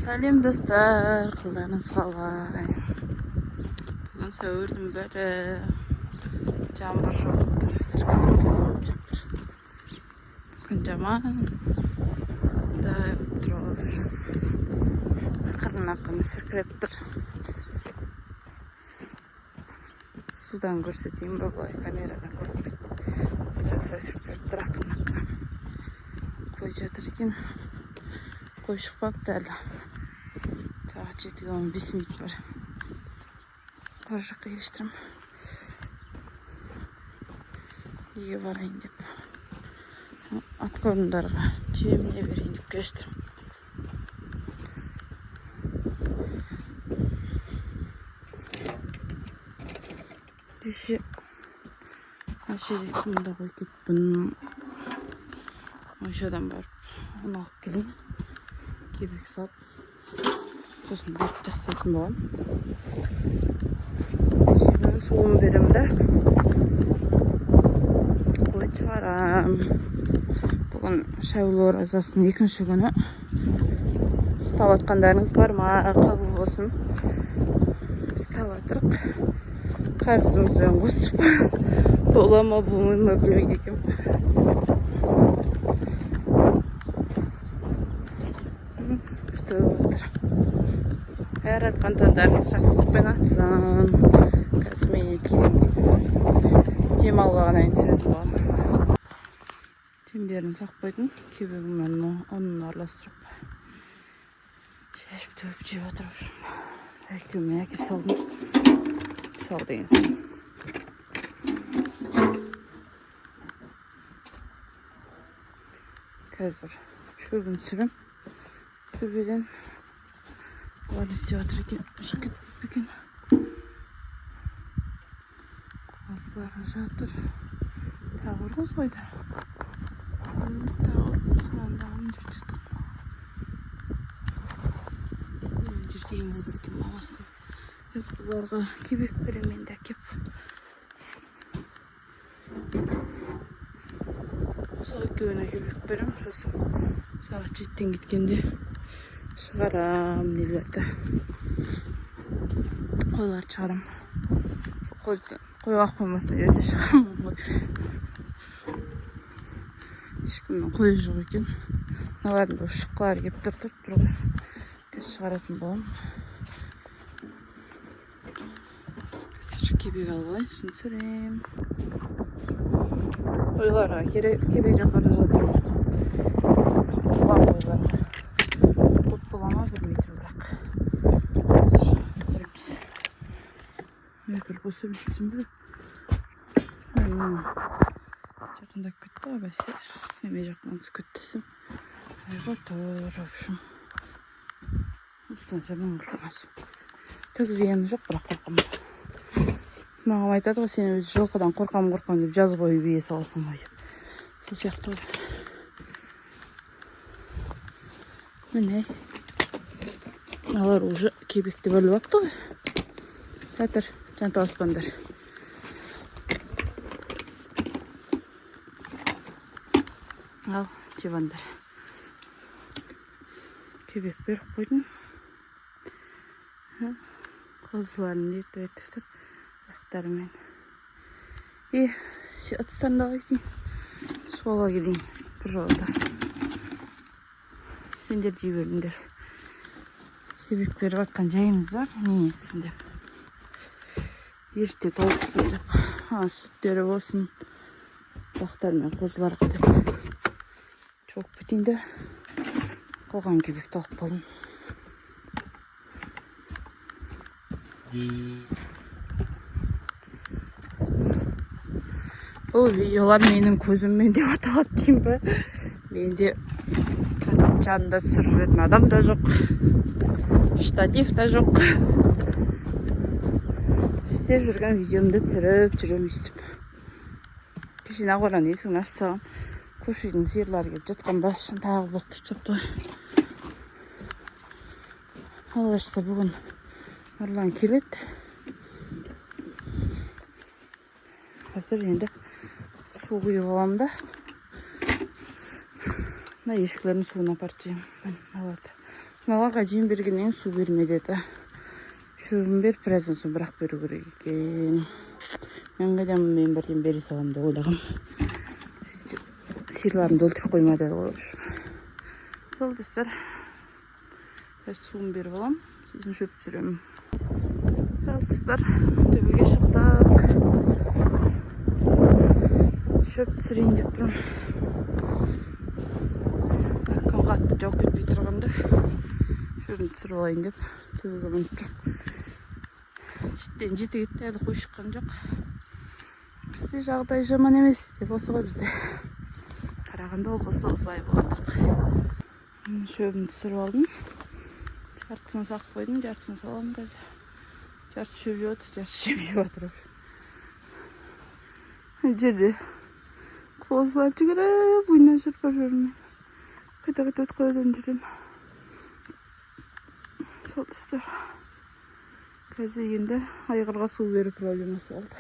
Сәлем, достар, қалдарыңыз қалай? Бүгін сәуірдің 1-і, жаңбыр жауып тұр, сіркіреп тұр жаңбыр. Күн жаман, да тұр, ақырын ақырын сіркіреп тұр. Судан көрсетейін ба, былай камерадан көрінбейді. Осылай сіркіреп тұр ақырын ақырын. Қой жатыр екен. Қой шықпапты әлі. Сағат 7-ге 15 минут бар. Қора жаққа келе жатырмын. Үйге барайын деп. Откормдарға жеміне берейін деп келе жатырмын. Кеше әшерек мында қойып кетіппін. Ойшадан барып оны алып келейін. Кебек салып, сосын беріп тастайтын боламын. Жемін, суын беремін да қой шығарам. Бүгін Шәуіл оразасының екінші күні. Ұстап жатқандарыңыз бар ма? Қабыл болсын. Ұстап жатырық. Қарызымызбен қосып. Бола ма, болмай ма білмейді екенмін. Күшті болып жатыр. Әр атқан таңдарыңыз жақсылықпен атсын. Қазір мен еткеннен кейін демалып алғаннан кейін түсіретін боламын. Жемдерін салып қойдым. Кебегімен ұнын араластырып шашып төгіп жеп жатыр. В общем, екеуімен әкеліп салдым. Сал деген соң. Қазір шөбін түсіремін. Төбеден олар не істеп жатыр екен? Шығып кетіп екен. Қозылары жатыр. Тағы бір қозы қайда? Тағы бір қозы андағы мына жерде жатқан. Мына жерде ең болды екен мамасын. Қазір бұларға кебек беремін енді әкеп. Сол екеуіне кебек беремін, сосын сағат 7-тен кеткенде шығарам нелерді. Қойларды шығарам. Қойға қоймасын ерте шығамын ғой. Ешкімнің қойы жоқ екен. Мыналардың бір шыққылары келіп тұр, тұрып тұр ғой. Қазір шығаратын боламын. Қазір кебек алып алайын, сосын түсіремін. Қойларға кебек апара жатырмын. Туған қойларға. Көп бола ма білмей тұрмын бірақ. Қазір көреміз. Бір бос емессің бе? Жақындап кетті ғой бәсе. Неме жақтан түсіп кетті десем. Айға тұр, в общем. Осыдан жаман қорқамын. Түк зияны жоқ, бірақ қорқамын. Маған айтады ғой, сен өзі жылқыдан қорқамын, қорқамын деп жаз бойы бие саласың ғой деп. Сол сияқты ғой. Міне. Мыналар уже кебекті бөліп алыпты ғой. Жатыр, жанталаспаңдар. Ал, жеп алыңдар. Кебек беріп қойдым. Қозыларын ертіп ертіп аяқтарымен. И, ыдыстарын ала кетейін. Су ала келейін бір жолата. Сендер жей беріңдер. Кебек беріп жатқан жайымыз бар, не етсін деп. Ерте толықсын деп. Сүттері болсын. Бақтар мен қозыларға деп. Жауып кетейін де. Қалған кебекті алып қалдым. Бұл видеолар менің көзіммен деп аталады деймін бе? Менде жанында түсіріп жүретін адам да жоқ, штатив та жоқ. Істеп жүрген видеомды түсіріп жүремін өйстіп. Кеше қораның есігін ашып салғам, көрші үйдің сиырлары келіп жатқан ба, тағы бұлықтырып тастапты ғой. Алла жазса, бүгін Нұрлан келеді. Қазір енді су құйып аламын да, мына ешкілердің суын апарып жеймін. Міне, мыналарды. Мыналарға жем бергеннен кейін су берме деді. Шөбін беріп, біраздан соң бірақ беру керек екен. Мен қайдам, мен бірден бере саламын деп ойлағам. Сиырларымды өлтіріп қоймады ғой, в общем. Сол, достар, қазір суын беріп аламын, сосын шөп түсіремін. Ал, достар, төбеге шықтық. Шөп түсірейін деп тұрмын. Күн қатты жауып кетпей тұрғанда шөбін түсіріп алайын деп төбеге мініп тұрмын. 7-тен 7 кетті, әлі қой шыққан жоқ. Бізде жағдай жаман емес деп осы ғой, бізде, Қарағанды облысы, осылай болып жатыр. Шөбін түсіріп алдым, жартысын салып қойдым, жартысын саламын қазір. Жарты шөп жеп жатыр, жарты жем жеп жатыр. Мына жерде қозылар жүгіріп ойнап жүр бір бірімен, қайта қайта өтіп қояды ана жерден. Сол, достар, қазір енді айғырға су беру проблемасы болды.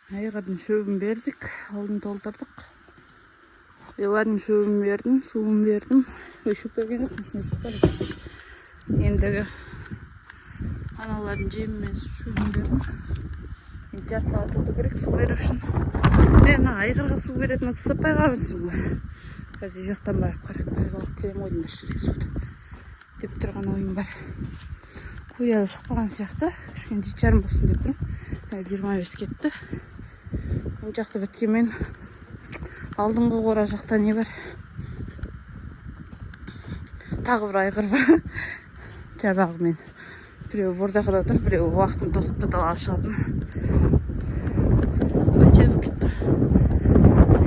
Айғырдың шөбін бердік, алдын толтырдық. Қойлардың шөбін бердім, суын бердім. Ой, шөп берген жоқпын, ішінде шөп бар екен. Ендігі аналардың жемі мен шөбін бердім. Енді жарты сағат өту керек су беру үшін. Мен мына айғырға су беретін ыдыс таппай қалыпсың ғой. Қазір үй жақтан барып қарап беріп алып келемін ғой деймін бір шелек суды деп тұрған ойым бар. Қой әлі шықпаған сияқты, кішкене 7:30 болсын деп тұрмын. Әлі 25 кетті. Оң жақты біткенмен, алдыңғы қора жақта не бар? Тағы бір айғыр бар жабағымен. Біреуі бордақыда тұр, біреуі уақытын тосып та далаға шығатын. Ой, жабып кетті.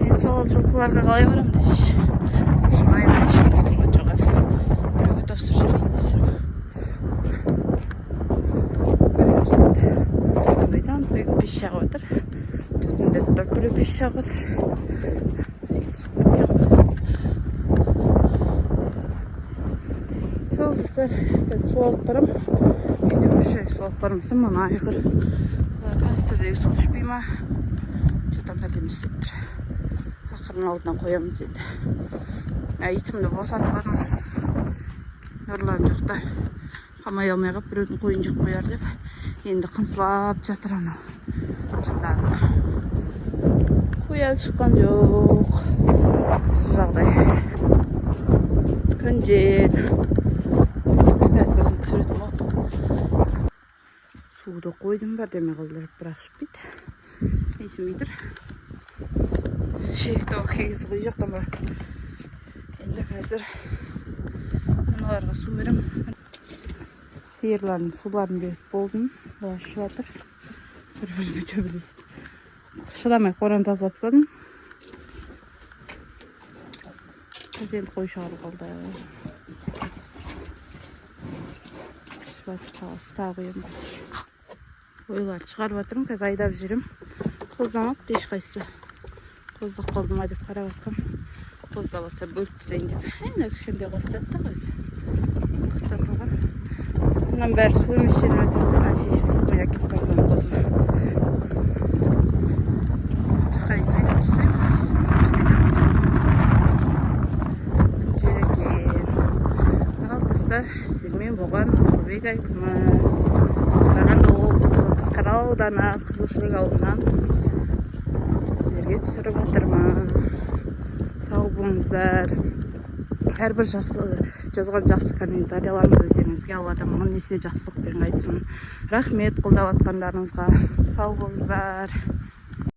Енді сол жылқыларға қалай барамын десейші. В общем, айғыр ешкімде тұрған жоқ әлі. Біреуге тапсырып жіберейін десем, көреміз енді. Қайдан бүгін пеш жағып жатыр, түтіндетіп тұрып біреу пеш жағып жатыр. Суып кеткен ғой. Сол, достар, қазір су алып барамын. Үйде бір шай су алып бармасам, мына айғыр канистрдегі суды ішпей ма, че там, бірдеме істеп тұр. Ақырын алдына қоямыз енді. Итімді босатпадым. Нұрлан жоқта қамай алмай қалып, біреудің қойын жеп қояр деп. Енді қыңсылап жатыр анау, жынданып. Қой әлі шыққан жоқ. Осы жағдай. Күн жел. Қазір сосын түсіретін боламын. Суды қойдым, бірдеме қылдырып, бірақ ішпейді, менсінбей тұр. Шелекті кигізіп қой жақтан барып. Енді қазір аналарға су беремін. Сиырлардың суларын беріп болдым. Олар ішіп жатыр бір бірімен төбелесіп. Шыдамай қораны тазалап тастадым. Қазір енді қой шығару қалды. Ішіп жатыр шаласы. Тағы құямын қазір. Қойларды шығарып жатырмын, қазір айдап жүремін. Қоздамапты ешқайсысы. Қоздап қалды ма деп қарап жатқанмын. Қоздап жатса, бөліп тастайын деп. Енді кішкентай қоздады да өзі, қыста туған. Мынаның бәрі су емес жерден өтіп жатыр. Ана шешесі сумен әкетіп бара жатқан қозыны. Жаққа дейін айдап тастаймын. Жер екен. Ал, достар, сіздермен болған Асылбек Айкүміс. Қарағанды облысы, Қарқаралы ауданы, Қызылшілік ауылынан сіздерге түсіріп жатырмын. Сау болыңыздар. Әрбір жақсы жазған жақсы комментарияларыңыз өздеріңізге Алладан мың есе жақсылықпен қайтсын. Рахмет қолдап жатқандарыңызға. Сау болыңыздар.